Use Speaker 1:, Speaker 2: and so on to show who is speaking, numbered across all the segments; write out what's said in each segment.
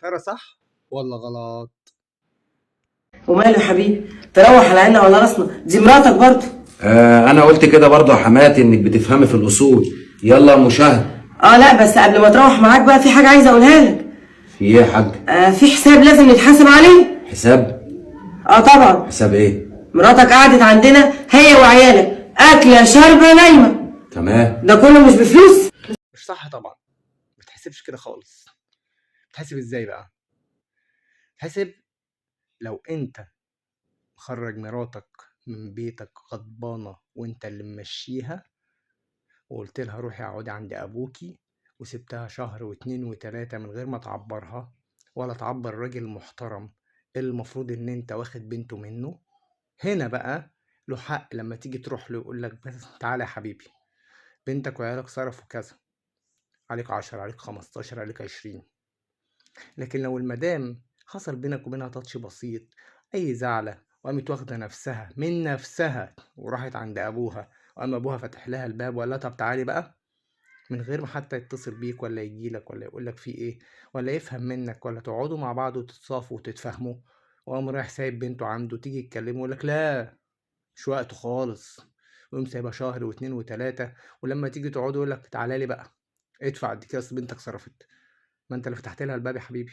Speaker 1: ترى صح ولا غلط؟
Speaker 2: وماله يا حبيبي، تروح على عيننا وعلى راسنا، دي مراتك برضه.
Speaker 3: انا قلت كده برضه يا حماتي انك بتفهمي في الاصول. يلا يا مشاهد.
Speaker 2: لا بس قبل ما تروح معاك بقى في حاجة عايزه اقولها لك.
Speaker 3: في ايه يا حاج؟
Speaker 2: في حساب لازم نتحاسب عليه.
Speaker 3: حساب؟
Speaker 2: طبعا.
Speaker 3: حساب ايه؟
Speaker 2: مراتك قعدت عندنا هي وعيالك، اكله شاربه نايمة.
Speaker 3: تمام.
Speaker 2: ده كله مش بفلوس؟
Speaker 1: مش صح طبعا، ما تحسبش كده خالص. تحسب ازاي بقى؟ تحسب لو انت مخرج مراتك من بيتك غضبانة وانت اللي ممشيها وقلت لها روحي اقعدي عند ابوكي، وسبتها شهر واتنين وتلاتة من غير ما تعبرها ولا تعبر الراجل المحترم اللي المفروض ان انت واخد بنته منه، هنا بقى له حق لما تيجي تروح له يقول لك بس تعالى يا حبيبي، بنتك وعيالك صرفوا كذا، عليك 10، عليك 15، عليك 20. لكن لو المدام حصل بينك وبينها تاتش بسيط، اي زعلة، وقامت واخدة نفسها من نفسها وراحت عند ابوها، وقام ابوها فتح لها الباب وقال لها طب تعالي بقى، من غير ما حتى يتصل بيك ولا يجيلك ولا يقولك في ايه ولا يفهم منك ولا تقعدوا مع بعض وتتصافوا وتتفاهموا، وقام رايح سايب بنته عنده، تيجي تكلمه يقولك لا مش وقته خالص، ويقوم سايبها شهر واتنين وتلاتة، ولما تيجي تقعدوا يقولك تعالى لي بقى ادفع دي كده اصل بنتك صرفت. ما انت اللي فتحت لها الباب يا حبيبي.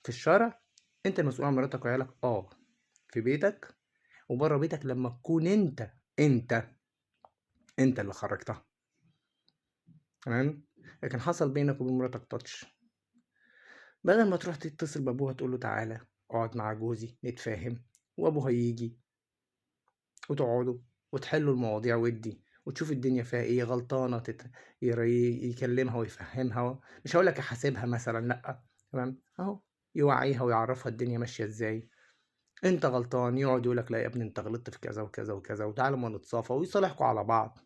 Speaker 1: في الشارع انت المسؤول عن مراتك وعيالك، في بيتك وبره بيتك لما تكون انت اللي خرجتها، تمام؟ لكن حصل بينك وبين مراتك تاتش، بدل ما تروح تتصل بابوها تقول له تعالى اقعد مع جوزي نتفاهم، وابوها يجي وتقعدوا وتحلوا المواضيع ودي، وتشوف الدنيا فيها ايه، غلطانة يكلمها ويفهمها، مش هقولك يحاسبها مثلا، لا، تمام، اهو يوعيها ويعرفها الدنيا ماشية ازاي. انت غلطان، يقعد يقولك لا يا ابني انت غلطت في كذا وكذا وكذا، وتعالوا ما نتصافى، ويصالحكوا على بعض.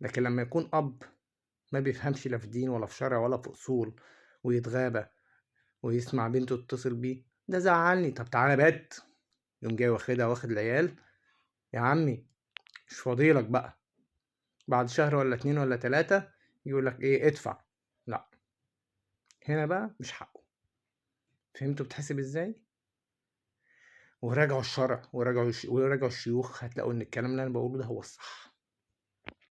Speaker 1: لكن لما يكون اب ما بيفهمش لا في دين ولا في شرع ولا في اصول، ويتغابى ويسمع بنته تتصل بيه، ده زعلني، طب تعالى بات، يقوم جاي واخدها واخد العيال، يا عمي مش فاضيلك بقى. بعد شهر ولا 2 ولا 3 يقولك ايه ادفع. لا، هنا بقى مش حقه. فهمتوا بتحسب ازاي؟ وراجعوا الشرع وراجعوا الشيوخ، هتلاقوا ان الكلام اللي انا بقوله ده هو الصح.